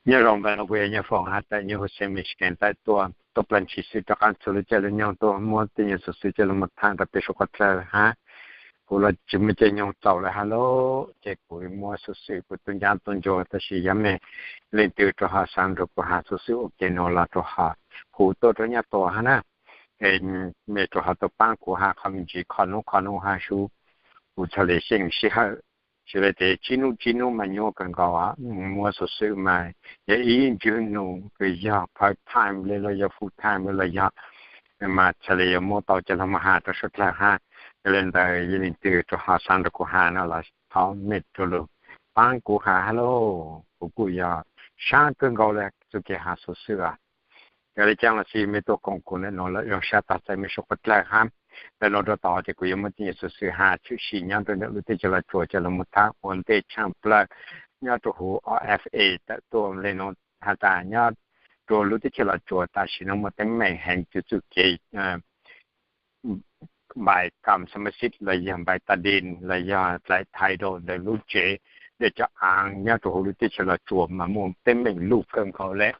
Nyob zoo ntawm no kuv yog Nyiaj Foom hab, tawm nyob huv xeev Michigan tawm tuaj, tuaj plaub ntsis xwb rov qab txug lub caij lub nyoog tuaj muab tej nyuag xov xwm coj los mus tham rau peb suav qhov dlawg hab. Kuv los tsis muaj caij nyoog txaus lawm hab lauj, ces kuv muab xov xwm kuv tub ncaab tub ntsuag, tab sis yog mej leej twg rua hov xaav nrug kuv has xov xwm ua ke no los rua hov hu tuaj rua Nyiaj Foom hab na. Mej rua hov tuaj paab kuv has qhov me ntsis, qhov nub qhov nub hab sub, kuv txhaj le xyeej sij hawm. Tsis le tes tsib nub tsib nub mas nyuaj kawg nkaus, muab xov xwm mas yog ib ntswg num kws yog part time le los yog full time le los yog, mas txhaj le yuav muab tau coj los mus has rua suav dlawg hab. Yog le ntawd yog leej twg rua hov xaav nrug kuv has no los thov mej rua lug paab kuv has hab lauj. Kuv kuj yog saab kawg nkaus le txuj kev has xov xwm. Yog le caag los xij mej tuaj koom kuv ntawm nuav los zoo sab tag txais mej suav qhov dlawg hab. Ntawm nuav rua tod ces kuv yuav muab tej nyuag xov xwm has tshwm sim nyob rua ntawm lub teb chaws Los Tsuas coj los mus tham ua ntej tshaaj plawg nyob rua huv O F A tawm tuaj le nuav has tas nyob rua lub teb chaws Los Tsuas tam sim nuav muaj teeb meem heev, txuj kev npais kam xamaxit los yog npais tas dis los yog dlaim title ntawm lub tsev, dlaim cov aav nyob rua huv lub teb chaws Los Tsuas mas muaj teeb meem luj kawg nkaus le.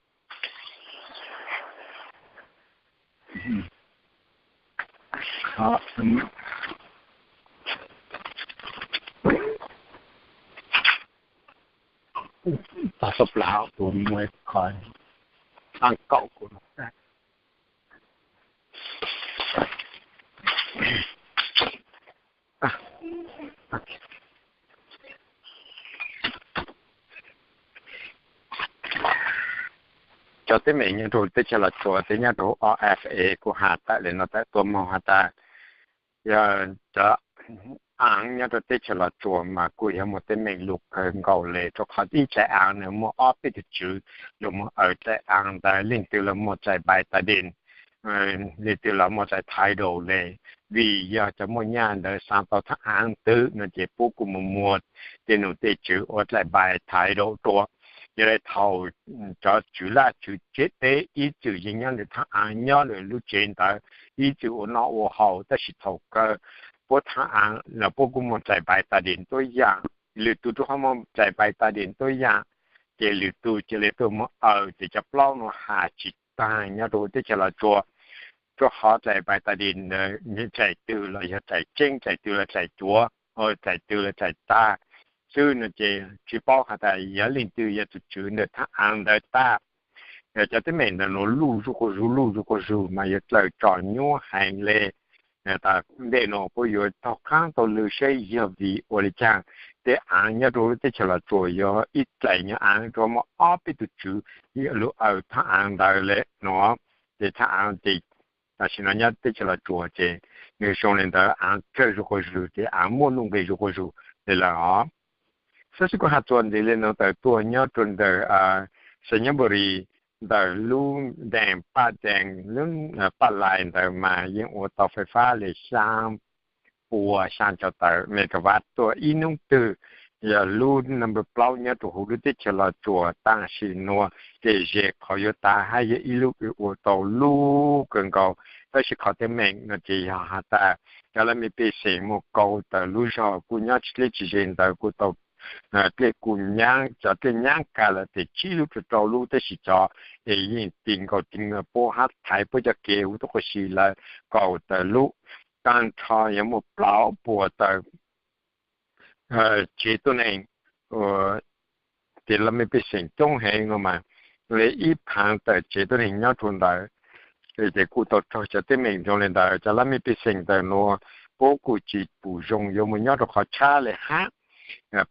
Cov teeb meem nyob rua teb chaws Los Tsuas, teb nyob rua O F A kuj has tawm le nuav tawm tuaj moog has tas yog cov aav nyob rua teb chaws Los Tsuas mas kuj yog muaj teeb meem luj kawg nkaus le, rua qhov ib dlaim aav nws muaj ob peb tug tswv lug moog awm dlaim aav ntawd, leej twg los muaj txais npais tas dis, leej twg los muaj txais title le. Vim yog cov muaj nyaj ntawd xaav tau thaaj aav twg no ces puab kuj moog muag tej num tej tswv ua dlaim npais title rua. Yog le thaum cov tswv laj tswv tsev teb ib txwm yeej nyob ntawm thaaj aav nyob lawm lub tsev ntawd, ib txwm ua noj ua haus, tab sis thaum kawg puab thaaj aav los puab kuj muaj txais npais tas dis tuab yaam. Lwm tug rua qhov muaj txais npais tas dis tuab yaam, ces lwm tug cia le tuaj moog awm, ces cov plaub nuav has tsis taag nyob rua teb chaws Los Tsuas. Rua qhov dlaim npais tas dis ntawd txais twg los yog txais tseeb, txais twg los txais cuav, txais twg los txais tag xwb no ces tsis paub has tas yog leej twg yog tug tswv ntawm thaaj aav ntawd tag. Cov teeb meem ntawm nuav luj zuj quas zug, luj zuj quas zug mas yuav dlawg tsom nyuaj heev le. Ntawm nuav puab yuav taug qaab taug lw saib yog vim ua le caag tej aav nyob rua lub teb chaws Los Tsuas yuav ib dlaim nyuag aav rua muaj ob peb tug tswv lug awm thaaj aav ntawd le nuav. Ces thaaj aav ces tam sim no nyob teb chaws Los Tsuas ces nwg zoo le ntawd, aav dlawg zuj quas zug, ces aav muaj nuj nqis zuj quas zug le lawm os. Xab xib kuv has txuas ntxiv le nuav tawm tuaj nyob rua ntawm Xais Nyab Npus Lis, ntawm lub dees Paj Dees, lub Paj Lais ntawd mas yeej ua tau fais fab le xyaa pua xyaa caum tawm megawatt tuaj ib nub twg. Yog lub number plaub nyob rua huv lub teb chaws Los Tsuas tam sim nuav, ces ze qhov yuav tas hab yog ib lub kws ua tau luj kawg nkaus. Tab sis qhov teeb meem no ces yog has tas cov laj mej pej xeem muaj kaum tawm lub zog kuj nyob tsis dleb tsis ze ntawd kuj tau dlej kuj nyaab, cov dlej nyaab kag lawm tes tsib lub rua rau lub, tab sis cov es yeej ti nkaus ti nkaus puab hab thaiv puab cov kev huv tuab qhov si lawm kaum tawm lub. Taag nrho yog muaj plaub puas tawm tsev tuab neeg, ces laj mej pej xeem coob heev no mas le ib phaav tawm tsev tuab neeg nyob rua ntawd. Ces kuj tau raug cov teeb meem zoo le ntawd. Cov laj mej pej xeem ntawm nuav puab kuj tsis pum zoo yuav muaj nyob rua qhov tshab le hab.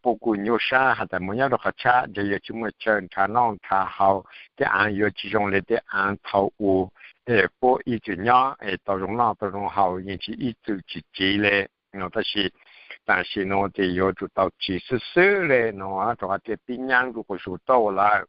Puab kuj nyuaj sab has tas muaj nyob rua qhov tshab ntshe yuav tsis muaj chaw nrhav noj nrhav haus, tej aav yuav tsis zoo le tej aav thaum u puab ib txwm nyob es tau zoo noj tau zoo haus, yeej tsis ib txwm tsis tsiv le no. Tab sis tam sim nuav ces yuav tsum tau tsiv xwb xwb le no, rua qhov dlej pib nyaab zuj quas zug tuaj lawm.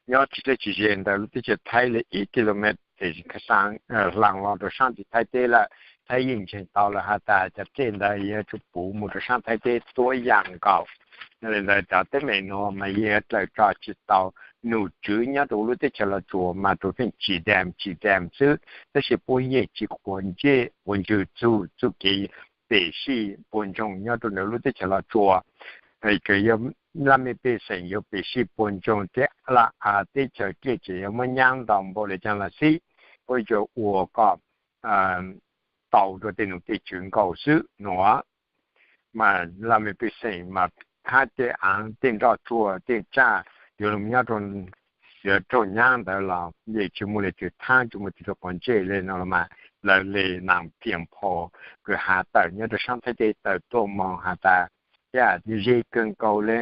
Nyob tsis dlej tsis ze ntawm lub teb chaws Thaib le ib kilomev tes xaa hlaang los rua saab tim Thaib teb lawm. Thaib yeej ntseeg tau lawm has tas cov dlej ntawd yuav tsum puv mus rua saab Thaib teb tuab yaam nkaus. Yog le ntawd cov teeb meem nuav mas yeej dlawg tso tsis tau. Num tswv nyob rua lub teb chaws Los Tsuas mas rua pheej tsim dam tsim dam xwb, tab sis puab yeej tsis quav ntsej quav ntswg txug txuj kev pem sij puag ntsoog nyob rua ntawm lub teb chaws Los Tsuas. Kws yog laj mej pej xeem yuav pim sij puag ntsoog thiab laj teb chaws dlej tseem yuav muab nyab ntau npaum le caag los xij, puab yuav ua kom tau rua tej num tej tswv nkaus xwb no. Mas laj mej pej xeem mas hab tej aav tej nroj tsuag tej tsaj yuav lug nyob rua, yuav raug nyab ntawd los yeej tsis muaj le twg thaab, tsis muaj le twg rua quav ntsej le no los mas lawv le naam phiam phom kws has tawm nyob rua saab Thaib teb tawm tuaj moog has tas, yam ze kawg nkaus le,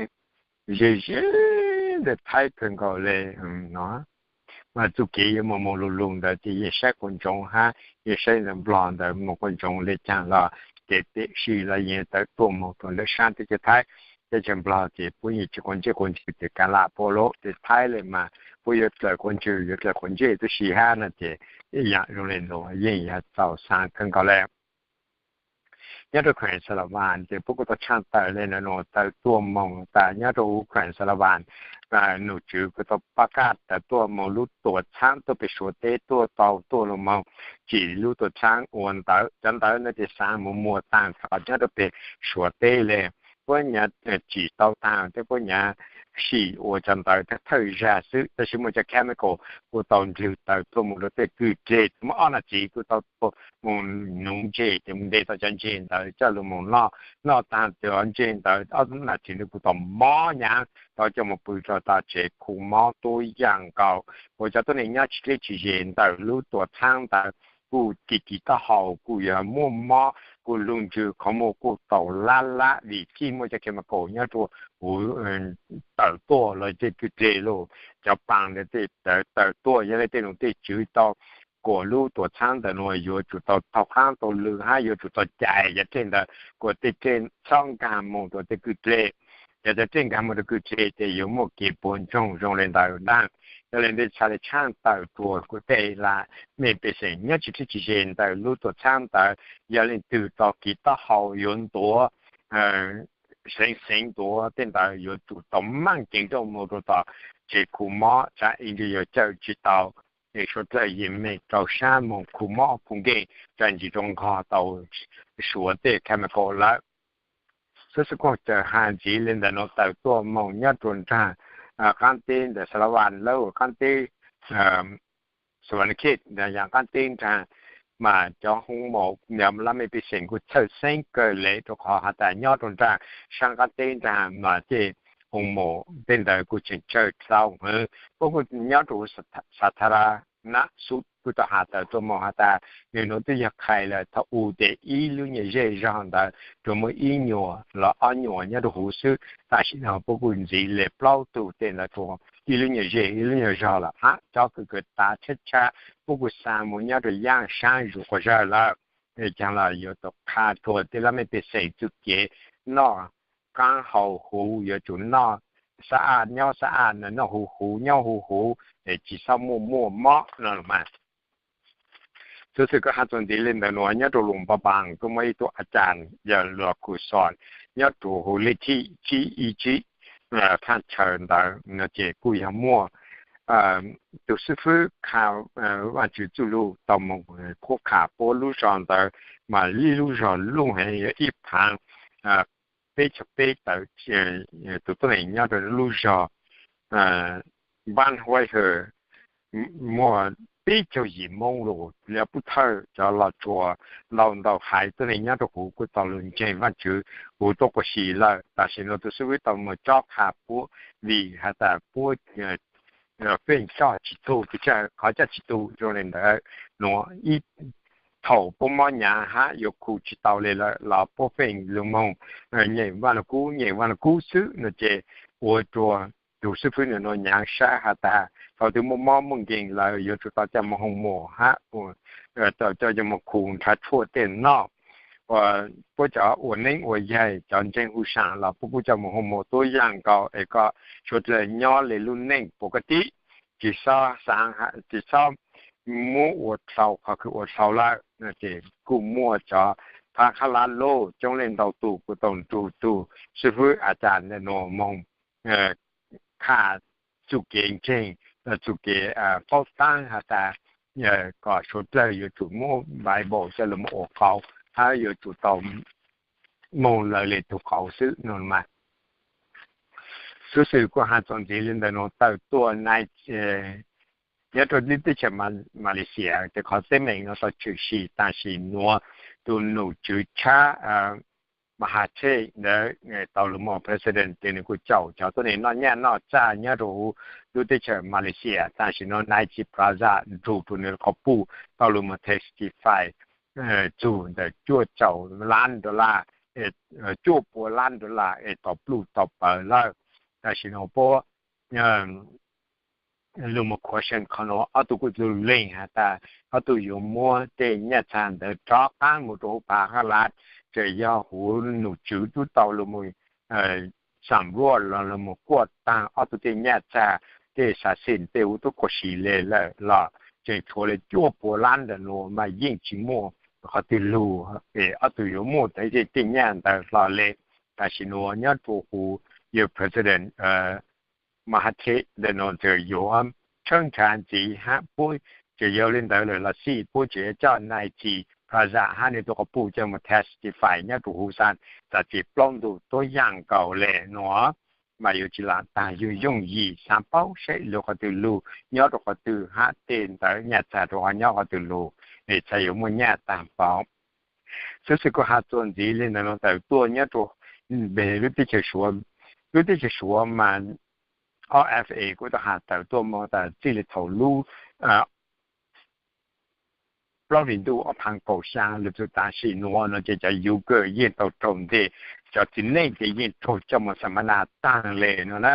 ze ze ntawm Thaib kawg nkaus le no. Mas txuj kev yuav moog moog lug lug ntawd ces yeej saib quas ntsoov hab yeej saib ntawm Nplog ntawd moog quas ntsoov le caag los ces pim sij los yeej tawm tuaj moog rua ntawm saab teb chaws Thaib, teb chaws Nplog ces puab yeej tsis quav ntsej quav ntsws tes ka laj puab lawm. Tes Thaib le mas puab yuav dlaws quav ntsws yuav dlaws quav ntsej tub si hab no ces yam zoo le nuav yeej yog txaus xaav kawg nkaus le. Nyob rua kheem Xas Las Vas ces puab kuj tau tshaaj tawm le nuav, tawm tuaj moog tas nyob rua huv kheem Xas Las Vas, num tswv kuj tau pab kaj tawm tuaj moog lub tuam txhaab tuaj pem Suav teb tuaj tau tuaj lug moog tsim lub tuam txhaab ua ntawv. Cov ntawv no ces xaav mus muag taag nrho nyob rua pem Suav teb le. Puab nyav tsim tau taag thiab puab nyav sim ua cov ntawv thawj zag xwb, tab sis muaj cov chemical kuj tau ndlwg tawm tuaj moog rua tej kwj dlej, muaj ob nam txiv kuj tau tuaj moog nuv ntseg ces moog nte tau cov ntseg ntawd coj lug moog noj. Noj taag cov ntseg ntawd ob nam txiv ntawd kuj tau mob nyaav, tau coj moog pw rua tom tsev khu mob tuab yaam nkaus. Ua cov tuab neeg nyob tsis dleb tsis ze ntawm lub tuam txhaab ntawd kuj kis kis taub hau kuj yog muaj mob, kuj lug ntsws qhov muag kuj tau lab lab vim txij muaj cov chemical nyob rua huv tawm tuaj los tej kwj dlej lug, cov paas ntawd tawm tuaj yog le tej num tej tswv tau kuas lub tuam txhaab ntawm nuav yuav tsum tau thaub qaab tau lw hab yuav tsum tau cais cov dlej ntawd kuas tej dlej txhob nkaag moog rua tej kwj dlej. Yog cov dlej nkaag moog rua kwj dlej ces yuav muaj kev puag ntsoog zoo le ntawd ntag. Yog le ntawd txhad le tshaaj tawm rua kuv tej laj mej pej xeem nyob tsis dleb tsis ze ntawm lub tuam txhaab ntawd, yog leej twg tau kis taub hau yuav ntuav, xeev xeev ntuav tej ntawd yuav tsum tau maaj ceev nrooj moog rua tom tsev khu mob, tsam ib ntsis yog cawm tsis tau es suav dlawg yeej meem rau sab moog khu mob khu nkeeg, tsam ntsis rua nqog tau Suav tej chemical lawm. Xwb xwb kuj txawm has ntxiv le ntawm nuav tawm tuaj moog nyob rua nraag qaab teb ntawm Xas Las Vas lawm qaab teb, Xas Vas Nas Khej ntawm yaam qaab teb nraag, mas cov hoo maum laj mej pej xeem kuj txhawj xeeb kawg le rua qhov has tas nyob rua nraag saab qaab teb nraag mas tej hoo maum tej ntawd kuj tseem tsawg dlhau hwv. Puab kuj nyob rua huv Xas Tha Ra Nas Xub kuj tau has tawm tuaj moog has tas nwg nuav twb yog qhais lawm thaum u tes ib lub nyuam zej zog ntawd tsuas muaj ib nyuas los ob nyuas nyob rua huv xwb. Tam sim no puab kuj ntxiv le plaub tug tej ntawd rua ib lub nyuam zej ib lub nyuam zog lawm hab cov kws kws tav tshab tshab puab kuj xa moog nyob rua yaaj saab zuj quas zaj lawm. Caag los yuav tau qha rua tej laj mej pej xeem txuj kev noj qaab haus huv yuav tsum noj xab aj nyob xab aj, noj huv huv nyob huv huv, tsis txhob muaj muaj mob no mas. Xwb xwb kuj has txuas ntxiv le ntawm nuav nyob rua Luas Npaj Npaas kuj muaj ib tug a cas yog Luas Khu Xos nyob rua huv lej thib tsib ib tsib thaj chaw ntawd no ces kuj yog muaj tug xib fwb qha Vaajtswv txuj lug tau moog qhuab qha puab lub zog ntawd, mas ib lub zog luj heev yog ib phaav peb caug peb tawm tug tuab neeg nyob rua lub zog Npab Huaib Hawm muaj peb caug yim Moob lug, Pub Thawj cov Los Tsuas ntau ntau haiv tuab neeg nyob rua huv kuj tau lug ntseeg Vaajtswv huv tuab quas si lawm. Tam sim nuav tug xib fwb tau moog tsob qha puab vim has tas puab feej coj tsis tug, qhov coj tsis tug zoo le ntawd nuav ib thaum puab mob nyaav hab yuav khu tsis tau le lawm los puab feej lug moog nyeem Vaaj Lug Kub nyeem Vaaj Lug Kub xwb no ces ua rua tug xib fwb nwg nuav nyaav sab has tas thaum twg muaj mob muaj nkeeg lawm yuav tsum tau coj moog hoo mum hab tau coj moog khu nrhav tshuaj tej noj. Puab cov ua neeb ua yaig cov ntseeg hu saam los puab kuj coj moog hoo mum tuab yaaj nkaus es kom suav dlawg nyob le lub neej puas kab tib, tsis xob xaav, tsis xob muab ua dlhau qhov kws ua dlhau lawm. Ces kuj muaj cov phab qhab lab lug coob leej ntau tug kuj tau nrug tug xib fwb a cas le nuav moog qha txuj kev ntseeg, txuj kev paub taab has tas kom suav dlawg yuav tsum muab Bible coj lug moog ua qauv hab yuav tsum tau moog lawv le tug qauv xwb no mas. Tub xwm kuj has txuas ntxiv li ntawm nuav tawm tuaj nyob rua lub teb chaws Malaysia, ces qhov teeb meem nuav tau tshwm sim tam sim nuav tus nom tswv tshab Mahathir ntawd tau lug moog president, ces nwg kuj caum cov tuab neeg noj nyaj noj txag nyob rua huv lub teb chaws Malaysia. Tam sim nuav Najib Razak nrug rua nwg qhov puj tau lug moog testify txug ntawm cuaj caum lab dollar, cuaj puas lab dollar es tau pluj tau pawv lawm. Tam sim nuav puab lug moog question qhov nuav, ob tug kuj lug leeg has tas ob tug yuav muab tej nyaj txag ntawd rov qaab moog rua huv Pha Hab Laj, tseem yog huv nom tswv tub tau lug moog xam luaj los lug moog kuaj taag ob tug tej nyaj txag, tej xav xim tej huv tub quas si le lawm los tseem tshuav le cuaj puas lab ntawm nuav mas yeej tsis muaj qhov twg lug es ob tug yuav muaj tej nyaj ntawd hlo le. Tam sim nuav nyob rua huv yawg president Mahathir ntawm nuav tseem yuav tshawb nrhav ntxiv hab puab tseem yog le ntawd lawm los xij puab tseem yuav coj Najib Razak hab nwg tug qhov puj coj moog testify nyob rua huv xaav txav txim plaub ntug tuab yaam nkaus le nuav, mas yuav tsis lam taag yooj yooj yim. Xaav paub saib lug qhov twg lug nyob rua qhov twg hab tej ntawd nyaj txag rua qhov nyob qhov twg lug es txhad yuav muaj nyaj taag npaum. Xov xwm kuj has txuas ntxiv le ntawm nuav tawm tuaj nyob rua lub teb chaws Suav. Lub teb chaws Suav mas O F A kuj tau has tawm tuaj moog tas txij le thaum lub plaub hlis ntuj ob phav kaum xyaa lug txug tam sim nuav no ces cov Uyghur yeej tau raug nteg, cov txiv neej ces yeej raug coj moog xam ma nas taag le nuav na.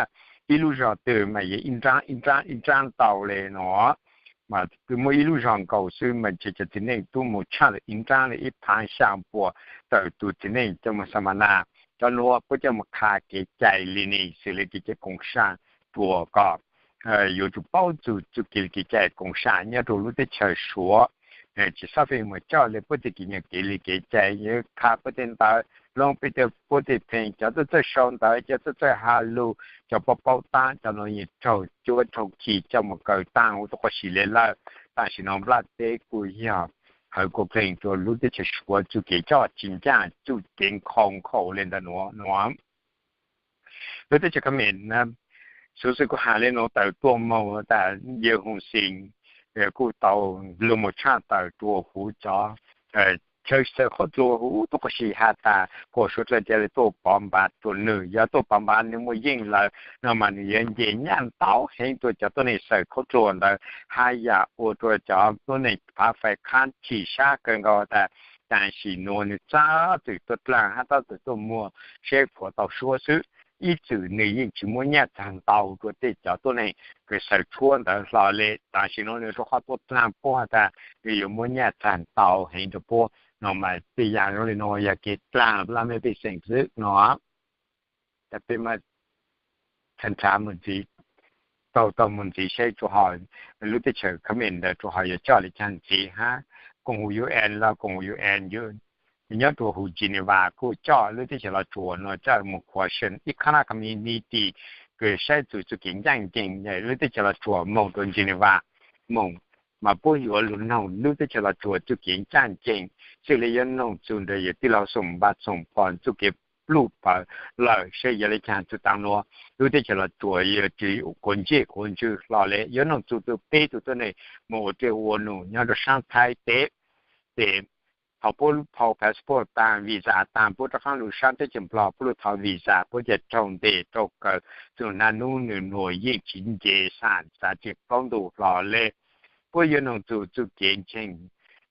Ib lub zog twg mas yog ib nraab ib nraab ib nraab ntau le nuav. Mas muaj ib lub zog nkaus xwb mas ces cov txiv neej tub mus tshaj le ib nraab le ib phav xyaa puas tawm tus txiv neej coj moog xam ma nas. Cov nuav puab coj moog qha kev cai li ne xws le kev cai koom sam rua kom yuav tsum paub txug txuj kev li kev cai koom sam nyob rua lub teb chaws Suav. Tsis xob feem mus coj le puab tej kev nyoog kev li kev cai, yuav qha puab tej ntawv, loov peb tej puab tej pheej, cov txawj txawj sau ntawv, cov txawj txawj has lug, cov paub paub taab, cov nuav yeej raug cuab raug khi coj mus kaw taag huv tub quas si le lawm. Tam sim nuav nplaj teb kuj yog hawv kuas pleeg rua lub teb chaws Suav txuj kev coj tsis ncaaj txuj kev nkhaus nkhaus le ntawm nuav nuav. Lub teb chaws Khmer na, xov xwm kuj has le nuav tawm tuaj moog tas yawg Hun Sen kuj tau lug moog tshaj tawm rua huv cov chaw xaws khaub dluag huv tub quas si has tas kom suav dlawg ca le tuaj pov npav rua nwg, yog tuaj pov npav nwg muaj yeej lawm no mas nwg yuav nce nyaj ntau heev rua cov tuab neeg xaws khaub dluag ntawd, hab yam ua rua cov tuab neeg phav fais qhab chim sab kawg nkaus tas tam sim nuav nwg txhob txwm tuaj dlaag hab txhob txwm tuaj muag seb puas tau suab xwb. Ib txwm nwg yeej tsis muab nyaj txag ntau rua tej cov tuab neeg kws xaws tshuab ntawd hlo le. Tam sim nuav nwg rua qhov tuaj dlaag puab has tas nwg yuav muab nyaj txag ntau heev rua puab no mas tej yam zoo le nuav yog kev dlaag laj mej pej xeem xwb no. Tab peb mas nrhav mus ntxiv, taug taug mus ntxiv saib tsuas ho lub teb chaws Khmer ntawd tsuas ho yuav coj le caag ntxiv hab koom huv U N los koom huv U N nyob rua huv Geneva kuj coj lub teb chaws Los Tsuas no coj mus question economic community kws saib txug txuj kev ncaaj nceeg lub teb chaws Los Tsuas moog rua Geneva moog, mas puab yuav lug noog lub teb chaws Los Tsuas txuj kev ncaaj nceeg, xws le yuav noog txug ntawm yawg tij laug Xoom Npa Xoom Phom txuj kev pluj pawv lawm saib yog le caag txug taag nuav. Lub teb chaws Los Tsuas yuav tsis quav ntsej quav ntswg hlo le, yuav noog txug tug peb tug tuab neeg moog ua dlej ua num nyob rua saab Thaib teb. Ces thaum puab lub phau passport taag, visa taag, puab rov qaab lug saab teb chaws Nplog, puab lug thov visa, puab ca raug ntes raug kaw txug naj nub nwg nuav yeej tsis nce xam txav tseem plaub ntug hlo le. Puab yuav noog txug txuj kev ntseeg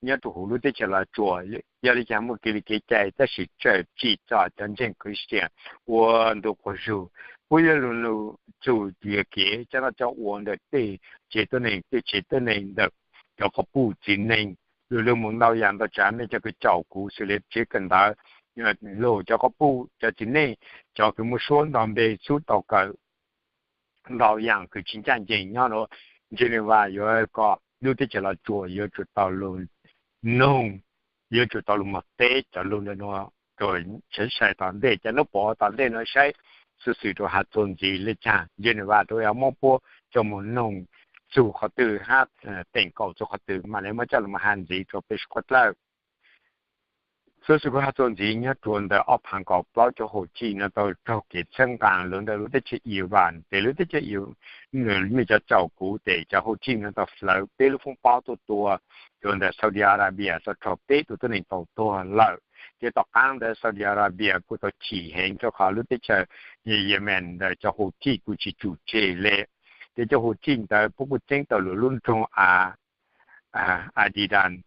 nyob rua huv lub teb chaws Los Tsuas, yog le caag muaj kev li kev cai tab sis tseem tsim txom cov ntseeg Christian ua ntu quas zug. Puab yuav lug noog txug yog kev coj noj coj ua ntawm tej tsev tuab neeg, tej tsev tuab neeg ntawm cov quas puj txiv neej. Lug lug mus ntau yaam ntau tsav, mej cov kws caum kuv xws le tsev kawm ntawv, lug cov quas puj cov txiv neej, cov kws muaj suab nto npe xub tau kawm ntau yaam kws tsis ncaaj nceeg nyob rua Geneva, yuav kom lub teb chaws Los Tsuas yuav tsum tau lug noog, yuav tsum tau lug moog teb cov lug ntawm nuav rua sai sai tom ntej, cov nub pov tom ntej nuav saib xov xwm rua has txuas ntxiv le caag. Geneva rua yog muab puab coj moog noog txug qhov twg hab teem kaum txug qhov twg mas le muab coj lug moog has ntxiv rua peb suav dlawg. Tab sis kuv has txuas ntxiv nyob rua ntawm ob phav kaum plaub cov Houthi no tau raug kev txhawb nqa lawm ntawm lub teb chaws Iran, ces lub teb chaws, mej cov caum kuv, ces cov Houthi no tau hlawv peb lub foob pob tuaj tua rua ntawm Saudi Arabia, tau raug peb tug tuab neeg tau tuag lawm. Ces tom qaab ntawd Saudi Arabia kuj tau chim heev rua qhov lub teb chaws Yemen ntawm cov Houthi kuj tsis tsum tseg le. Ces cov Houthi ntawd puab kuj txeeb tau lub nroog Adidan.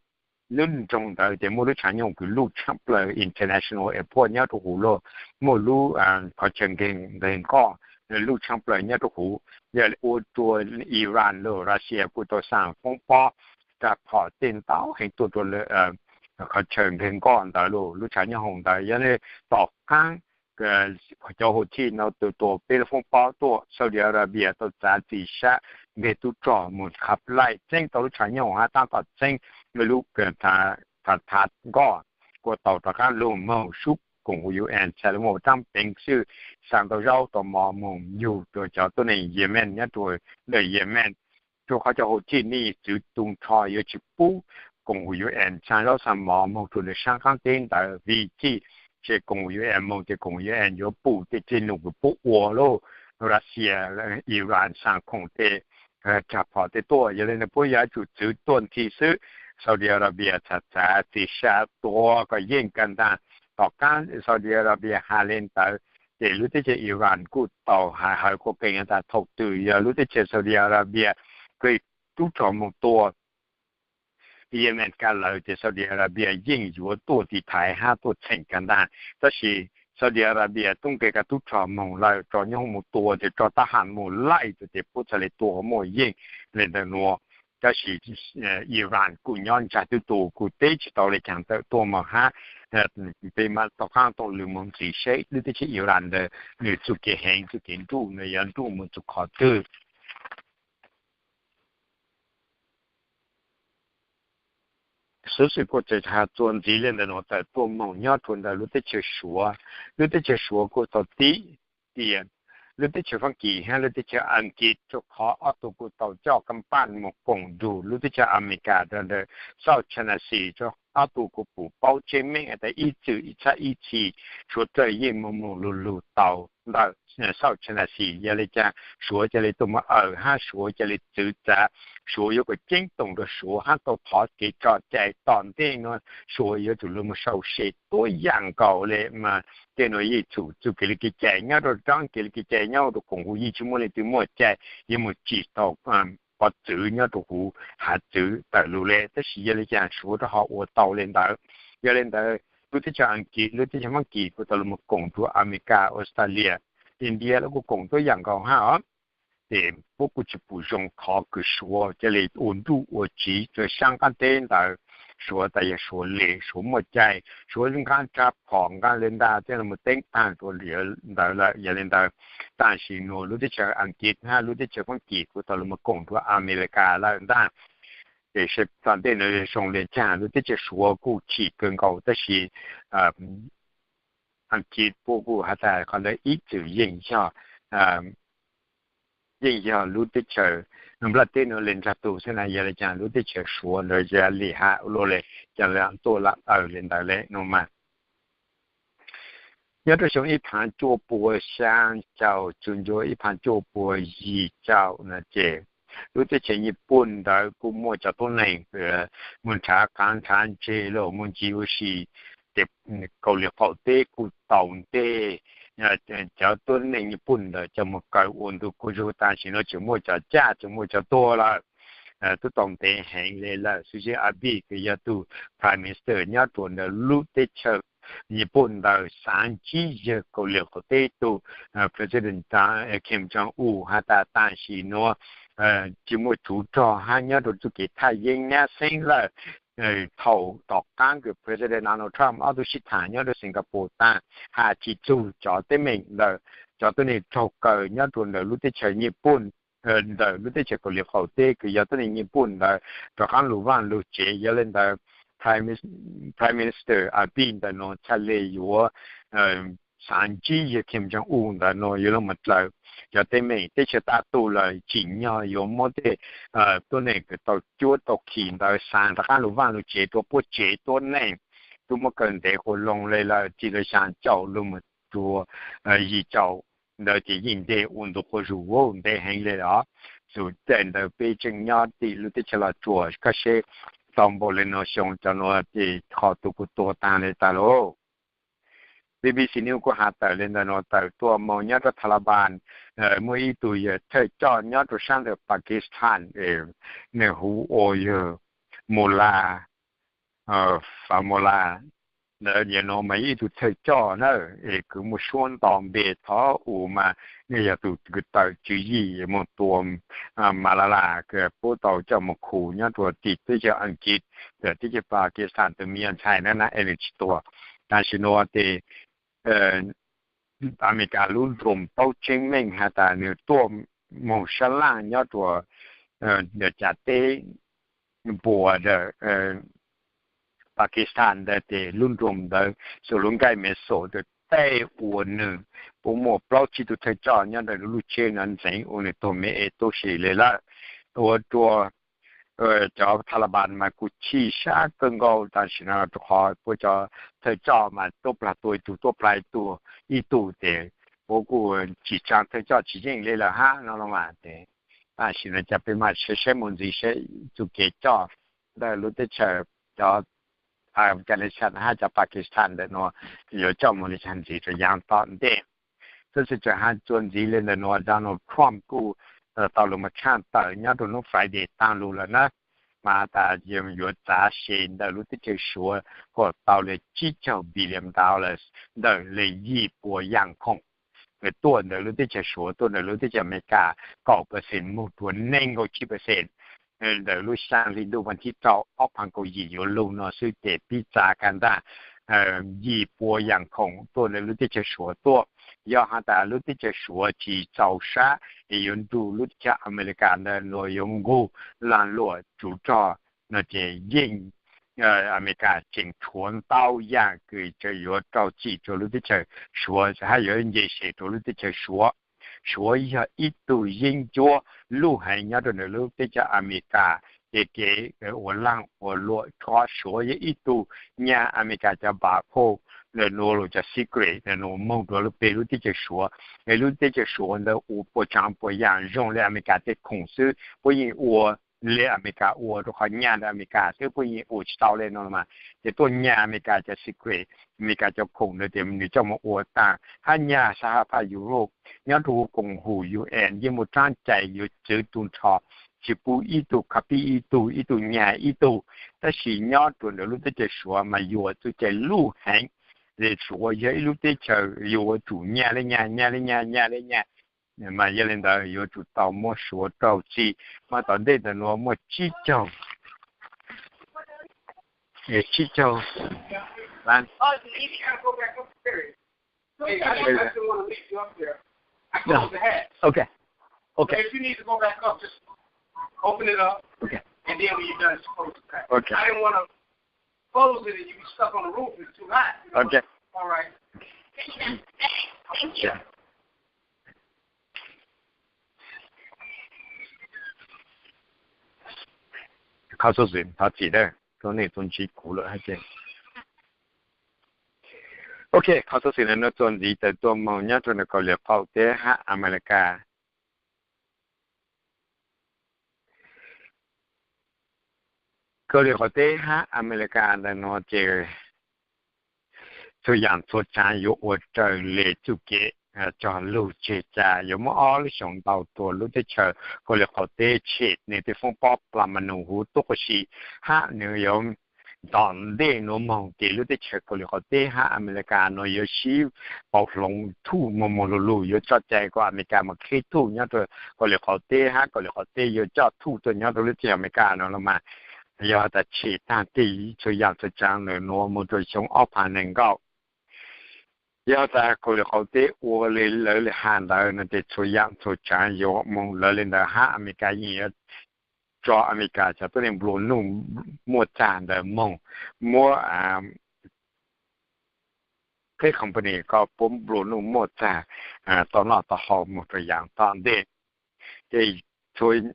Lub nroog ntawd ces muaj lub tshav nyooj kws luj tshaaj plawg, International Airport, nyob rua huv lawm, muaj lub qhov chaw nqeg nkoj luj tshaaj plawg nyob rua huv. Yog ua rua Iran lawm Russia kuj tau xaa foob pob rag phom tej ntau heev tuaj rua qhov chaw nqeg nkoj ntawd lawm, lub tshav nyooj hoom ntawd. Yog le tom qaab cov Houthi no tau tua peb lub foob pob tuaj, Saudi Arabia tau txav txim sab nqeg tub rog moog qhab laij txeeb tau lub tshav nyooj hab taab tom txeeb lub thav nkoj kuj tau rov qaab lug moog sub koom huv UN txhad lug moog ua raab peev xwb, xaa tau zaub tau mov moog yug rua cov tuab neeg Yemen nyob rua ntawm Yemen. Rua qhov cov Houthi nej txwv tu nrho yuav tsis pub koom huv UN xaa zaub xaa mov moog rua ntawm saab qaab teb ntawd, vim txhij tsi koom huv UN moog ces koom huv UN yuav pum tej teg num kws puab ua lub Russia, Iran xaa khoom tej rag phom tej tuaj. Yog le ntawd puab yuav tsum txwv tuaj nthi xwb. Saudi Arabia txhad txav txim sab tua kom yeej kag ntaag. Tom qaab Saudi Arabia has le ntawd, ces lub teb chaws Iran kuj tau has hawv quaj qees tas thaum twg yog lub teb chaws Saudi Arabia kws tub rog moog tua Yemen kag lawm ces Saudi Arabia yeej yuav tuaj tiv thaiv hab tuaj txheem kag ntaag. Tab sis Saudi Arabia tub nqe kag tub rog moog lawm tso nyob moog tua ces tso tab has moog laij tus ces puab txhad le tua muaj yeej le ntawm nuav. Tab sis Iran kuj nyob ntsa tub tu kuj teb tsis tau le caag tawm tuaj moog hab. Peb mam tom qaab tau lug moog ntxiv seb lub teb chaws Iran ntawd nws txuj kev heev txuj kev nruj nws yuav nruj moog txug qhov twg. Xuv xwm kuj tseem has txuas ntxiv le ntawm nuav tawm tuaj moog nyob rua ntawm lub teb chaws Suav. Lub teb chaws Suav kuj tau tib tias lub teb chaws Faab Kis hab lub teb chaws Askiv rua qhov ob tug kuj tau coj kaaj paaj moog koom nrug lub teb chaws Amelikas rua ntawm South China Sea, rua ob tug kuj pum paub tseb meej tas ib txwm ib txhab ib txhis Suav dlawg yeej moog moog lug lug tau ntawm South China Sea. Yog le caag Suav ca le tuaj moog awm hab Suav ca le txwv txav, Suav yuav kom ceeb toom rua Suav hab tau thov kev tso cai tom ntej nuav Suav yuav tsum lug moog sau se tuab yaam nkaus le mas tej nuav yeej txhum txuj kev le kev cai nyob rua raab kev le kev cai nyob rua koom huv yeej tsis muaj leej twg muaj cai yuav moog tsim tau pov txwv nyob rua huv hav txwv tawm lug le. Tab sis yog le caag Suav rua ho ua tau le ntawd. Yog le ntawd lub teb chaws Askiv lub teb chaws Faab Kis kuj tau lug moog koom rua Amelikas, Australia, India lawv kuj koom tuab yaam nkaus hab os. Ces puab kuj tsis pum zoo qhov kws Suav ca le ua nruj ua tsiv rua saab qaab teb ntawd. Suav tas yog Suav le, Suav muaj cai, Suav nqaa rag phom nqaa le ntag tej lug moog teeb taag rua ntawd lawm. Yog le ntawd tam sim nuav lub teb chaws Askiv hab lub teb chaws Faab Kis kuj tau lug moog koom rua Amelikas lawm ntag. Ces seb tom ntej nuav zoo le caag, lub teb chaws Suav kuj chim kawg nkaus tab sis Askiv puab kuj has tas qhov ntawd ib txwm yeej yog yeej yog lub teb chaws nplaj teb nuav le nrag tug xwb na. Yog le caag lub teb chaws Suav ntawd ya li has ua luaj le, ca le tuaj lam awm le ntawd le nuav mas. Nyob rua xyoo ib phav cuaj pua xyaa caum txug ncua ib phav cuaj pua yim caum na ces lub teb chaws Nyij Pooj ntawd kuj muaj cov tuab neeg moog nrhav qaav nrhav ntseg los moog ncig ua si, ces Kaus Lim qaum teb kuj tau nteg cov tuab neeg Nyij Pooj ntawd coj moog kaw ua ntu kuj zug. Tam sim nuav tseem muaj cov caj tseem muaj cov tuag lawm. Tub tau ntev heev le lawm. Xwb Shinzo Abe kws yog tug Prime Minister nyob rua ntawm lub teb chaws Nyij Pooj ntawd xaav ntsib yawg Kaus Lim qaum teb tug President Kim Jong Un has tas tam sim nuav tsis muaj tsuv rog hab nyob rua txuj kev thaj yeeb nyab xeeb lawm. Thaum tom qaab kws President Donald Trump ob tug sib thaam nyob rua Singapore taag, has tsis txug cov teeb meem ntawm cov tuab neeg raug kaw nyob rua ntawm lub teb chaws Nyij Pooj, ntawm lub teb chaws Kaus Lim qaum teb kws yog tuab neeg Nyij Pooj ntawd rov qaab lug vaaj lug tsev. Yog le ntawd Prime Minister Abe ntawm nuav txhaj le yuav xaav ntsib yawg Kim Jong Un ntawm nuav yuav lug moog dlaws cov teeb meem. Teb chaws tag tug lawm tsim nyog yuav muab tej tuab neeg kws tau cuab tau khi ntawd xaav rov qaab lug vaaj lug tsev rua puab tsev tuab neeg. twb muab kaw ntev quas loo le lawm, txij li xyaa caum lug mus rua yim caum ntawd ces yeej ntev ua ntu quas zug ntev heev le os. Xws li ntawd peb tseem nyob tim lub teb chaws Los Tsuas, koj saib tau npaum le nuav xyoo cov nuav ces qhov twg kuj tuag taag le tas lauj. B B C News kuj has tawm le ntawm nuav tawm tuaj moog nyob rua Taliban, muaj ib tug yawg thawj coj nyob rua saab ntawm Pakistan, nwg hu ua yawg Mullah Fahmullah. Ntawd yawg nuav mas ib tug thawj coj na, es kws muaj suab nto npe thov u mas nwg yog tug kws tawm tswv yim moog tua Malala, kws puab tau coj moog khu nyob rua tim teb chaws Askiv, teb chaws Pakistan tug me nyuam ntxhais na na es nwg tsi tuag. Tam sim nuav tes Amelikas lub drone paub tseeb meej has tas nwg tuaj moog sab laj nyob rua cas teb npua ntawm Pakistan ntawd tes lub drone ntawd xuas lub nkaij mexus tes tej ua nwg puab muaj plaub tsib tug thawj coj nyob ntawm lub tsheb no ntxeev ua nwg tuag me es tuab si le lawm. Ua rua cov Taliban mas kuj chim sab kawg nkaus tam sim no rua qhov puab cov thawj coj mas tuab plag tua ib tug tuab plag tua ib tug tes puab kuj tsim tsaa thawj coj tsis yeej le lawm hab no los mas tes tam sim no cas peb mam saib saib mus ntxiv saib txuj kev coj ntawm lub teb chaws cov Afghanistan hab cov Pakistan ntawm nuav yuav coj moog le caag ntxiv rua yaav tom ntej. Tub si tseem has txuas ntxiv le ntawm nuav Donald Trump kuj tau lug moog tshaaj tawm nyob rua hnub Friday taag lug lawm na, mas tas yuav txav se ntawm lub teb chaws Suav kom tau le tsib caug billion dollars ntawm le yim puas yaam khoom tuaj ntawm lub teb chaws Suav tuaj ntawm lub teb chaws Amelikas kaum percent moog rua neeg nkaum tsib percent ntawm lub xyaa hli ntuj vas thib rau ob phav kaum yim yuav lug no xwb tes pib txav kag ntag. Yim puas yaam khoom tuaj ntawm lub teb chaws Suav tuaj, yog has tas lub teb chaws Suav tsis txaus sab es yuav nrug lub teb chaws Amelikas ntawm nuav yuav nqug laag luam tsuv rog no ces yeej Amelikas tseem tshuav ntau yaam kws yuav rau txim rua lub teb chaws Suav hab yuav nce se rua lub teb chaws Suav. Suav yog ib tug yeeb ncuab luj heev nyob rua ntawm lub teb chaws Amelikas, ces kev ua laag ua luam rua Suav yog ib tug nyag Amelikas cov npav phauj ntawm nuav lug cov secret ntawm nuav moog rua lub peg lub teb chaws Suav. Es lub teb chaws Suav ntawd ua puas tsaav puas yaam zoo le Amelikas tej khoom xwb, puab yeej ua le Amelikas ua rua qhov nyag ntawm Amelikas xwb puab yeej ua tsis tau le no mas. Ces tuaj nyag Amelikas cov secret, Amelikas cov khoom ntawd tes nwg coj moog ua taag hab nyag sab hab phaj Europe nyob rua huv koom hum U N yeej muaj tsaab cai yuav txwv tug nrho, tsis pub ib tug copy ib tug, ib tug nyag ib tug. Tab sis nyob rua ntawm lub teb chaws Suav mas yuam txuj cai luj heev. Suav yog ib lub teb chaws yuav tsum nyag le nyag, nyag le nyag, nyag le nyag. Mas yog le ntawd yuav tsum tau muab Suav rau txim. Mas tom ntej ntawm nuav muaj tsib caug, tsib caug Qhov xov xwm thov txim nawb, tuab neeg tuaj ntsib kuv lawm hab ces. Ok, qhov xov xwm no txuas ntxiv tawm tuaj moog nyob rua ntawm Kaus Lim qaum teb hab Amelikas. Kaus Lim qaum teb hab Amelikas ntawm nuav ces txhua yaam txhua tsaav yuav ua raws le txuj kev cog lug tseg tsam yuav muab ob lub xyoo ntau tuaj lub teb chaws Kaus Lim qaum teb tshem nwg tej foob pob plas ma nus huv tuab quas si hab nwg yuav tom ntej nuav moog ces lub teb chaws Kaus Lim qaum teb hab Amelikas nuav yuav sib pauv hloov thuj moog moog lug lug, yuav tso cai kom Amelikas moog qheb thuj nyob rua Kaus Lim qaum teb hab Kaus Lim qaum teb yuav coj thuj tuaj nyob rua lub teb chaws Amelikas nuav los mas. Yog tas tshem taag tej txhua yaam txhua tsaav ntawm nuav moog rua xyoo ob phav nees nkaum, yog tas Kaus Lim qaum teb ua le lawv le has ntawd no ces txhua yaam txhua tsaav yuav moog lawv le ntawd hab Amelikas yeej yuav tso Amelikas cov tuab neeg nplua nuj muaj txag ntawd moog muab tej company kom puab nplua nuj muaj txag tau noj tau haus moog rua yaav tom ntej. Ces txhua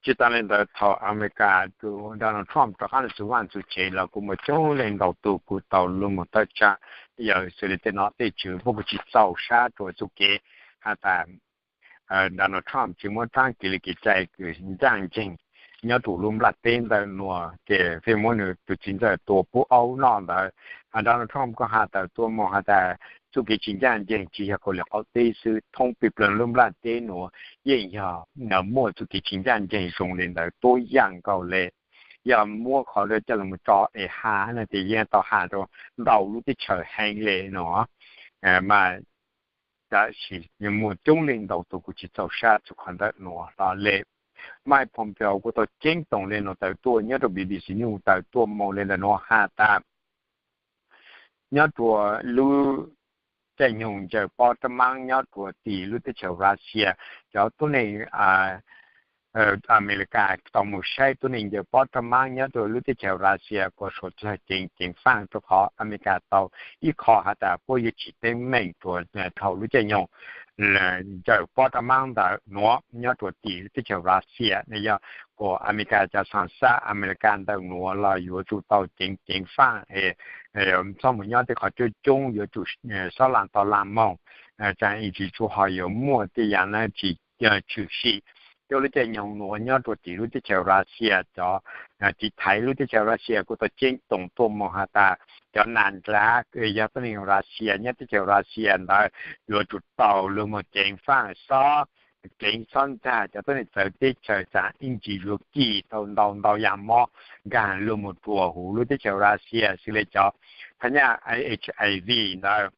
Tsis tas li ntawd, thaum Amelikas tus Donald Trump rov qab los txug vaaj txug tsev los kuj muaj coob leej ntau tug kuj tau lug moog tawm tsaam, yog xws li tej nom tej tswv puab kuj tsis txaus sab rua txuj kev has tas Donald Trump tsis muab taab kev li kev cai kws ncaaj nceeg nyob rua lub nplaj teb ntawm nuav ces pheej muab nwg tug txiv ntxawm tua pub aub noj ntawd. Donald Trump kuj has tas tuab moog has tas txuj kev tsis ncaaj nceeg tsis yog kaus liam qaum teb xwb, thoob peg plawg lub nplaj teb nuav yeej yog muaj txuj kev tsis ncaaj nceeg zoo li ntawd tuab yaam nkaus le. Yog muab qhov coj lug tso es has no ces yeej tau has rua ntau lub teb chaws heev le no mas tab sis muaj coob leej ntau tug kuj tsis txaus sab txug qhov ntawm nuav hlo le. Mike Pompeo kuj tau ceeb toom le nuav tawm tuaj nyob rua B B C News tawm tuaj moog le ntawm nuav has tas nyob rua lub caij nyoog ncaws pob rab maab nyob rua tim lub teb chaws Russia, cov tuab neeg Amelikas tau moog saib tuab neeg ncaws pob rab maab nyob rua lub teb chaws Russia kuas suav dlawg ceev ceev faaj rua qhov Amelikas tau ib qho has tas puab yuav tsim teeb meem rua dhau lub caij nyoog ncaws pob rab maab ntawm nuav nyob rua tim lub teb chaws Russia no yog kuas Amelikas cov xaa xab Amelikas ntawm nuav los yuav tsum tau ceev ceev faaj es txhob moog nyob tej qhov coob coob, yuav tsum xob laj tau laj moog, tsaam ib ntsis tsuas ho yuav muaj tej yaam na tsis tshwm sim. Cov lub caij nyoog nuav nyob rua tim lub teb chaws Russia cov tiv thaiv lub teb chaws Russia kuj tau ceeb toom tuaj moog has tas cov nas dlav yog tuab neeg Russia nyob teb chaws Russia ntawd yuav tsum tau lug moog ceev faaj xob, ceev xob ncaag cov tuab neeg txawv teb chaws tsaam ib ntsis yuav kis tau ntau ntau yaam mob nkaag lug moog rua huv lub teb chaws Russia xws le cov phab nyaj HIV ntawd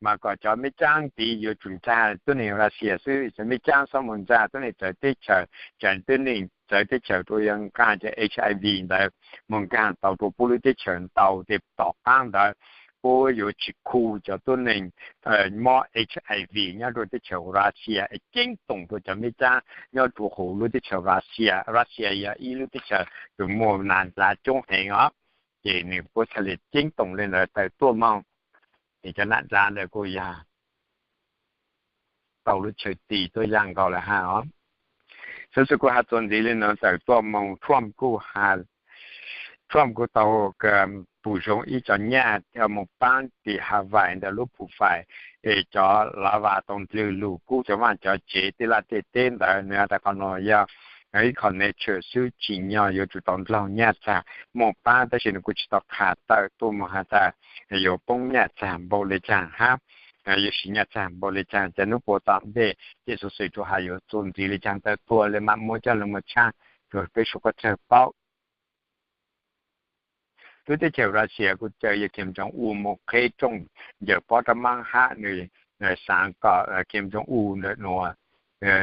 mas kom cov meb caab tid yuav tsum ncaag tuab neeg Russia xwb, cov meb caab xob moog ncaag tuab neeg txawv teb chaws, tsaam tuab neeg txawv teb chaws rua yuav nqaa cov HIV ntawd moog nkaag tau rua puab lub teb chaws ntau tej tom qaab ntawd puab yuav tsis khu cov tuab neeg mob HIV nyob rua teb chaws Russia es ceeb toom rua cov meb caab nyob rua huv lub teb chaws Russia. Russia yog ib lub teb chaws kws muaj nas dlav coob heev os, ces nwg puab txhaj le ceeb toom le ntawd tawm tuaj moog. Es cov nas dlav ntawd kuj yog tau lub chaw tis tuab yaam nkaus le hab os. Xov xwm kuj has txuas ntxiv le nuav tawm tuaj moog Trump kuj has, Trump kuj tau pum zoo ib co nyaj coj moog paab tim Hawaii ntawm lub pum fais es cov lav vas tau ndlwg lug kub cov vaaj cov tsev tej laj tej teb ntawd. Nwg has tas qhov nuav yog ib qho nature xwb, tsim nyog yuav tsum tau ndloog nyaj txag moog paab, tab sis nwg kuj tsis tau qha tawm tuaj moog has tas yuav poob nyaj txag npaum le caag hab yuav siv nyaj txag npaum le caag, cas nub puas tom ntej tej xov xwm tsuas has yuav txuas ntxiv le caag tawm tuaj le maam muab coj lug moog tshaj rua peb suav koj txawg paub. Lub teb chaws Russia kuj caw yawg Kim Jong Un moog qheb rooj ncaws pob rab maab hab nwg xaav kom Kim Jong Un ntawm nuav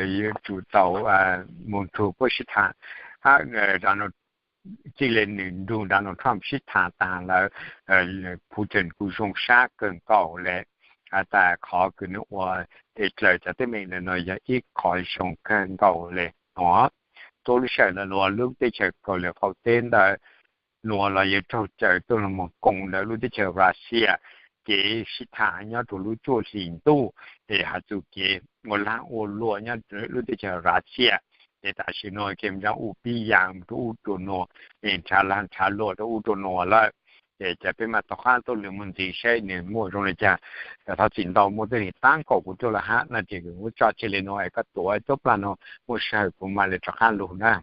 yuav tsum tau moog nrug puab sib thaam hab txij le nwg nrug Donald Trump sib thaam taag lawm, Putin kuj zoo sab kawg nkaus le has tas qhov kws nwg ua dlaws cov teeb meem ntawm nuav yog ib qho zoo kawg nkaus le nuav. Tuab lub sij hawm ntawm nuav lub teb chaws Kauslim Qaum Teb ntawm nuav los yuav raug caw tuaj lug moog koom ntawm lub teb chaws Russia kev sib thaam nyob rua lub cuaj hlis ntuj es has txug kev ua lag ua luam nyob lub teb chaws Russia. Ces tam sim nuav Kim Jong Un pib yaa rua ub rua nuav, nrhav lag nrhav luam rua ub rua nuav lawm. Ces peb maam rov qaab tuaj lug moog ntxiv saib nwg muaj zoo le caag. Thov txim ntau muaj tej neeg taab kaum kuv tuaj le hab no ces kuv tso tseg le nuav es koj tuav tuab plag nuav muaj sij hawm kuv maam le rov qaab lug na.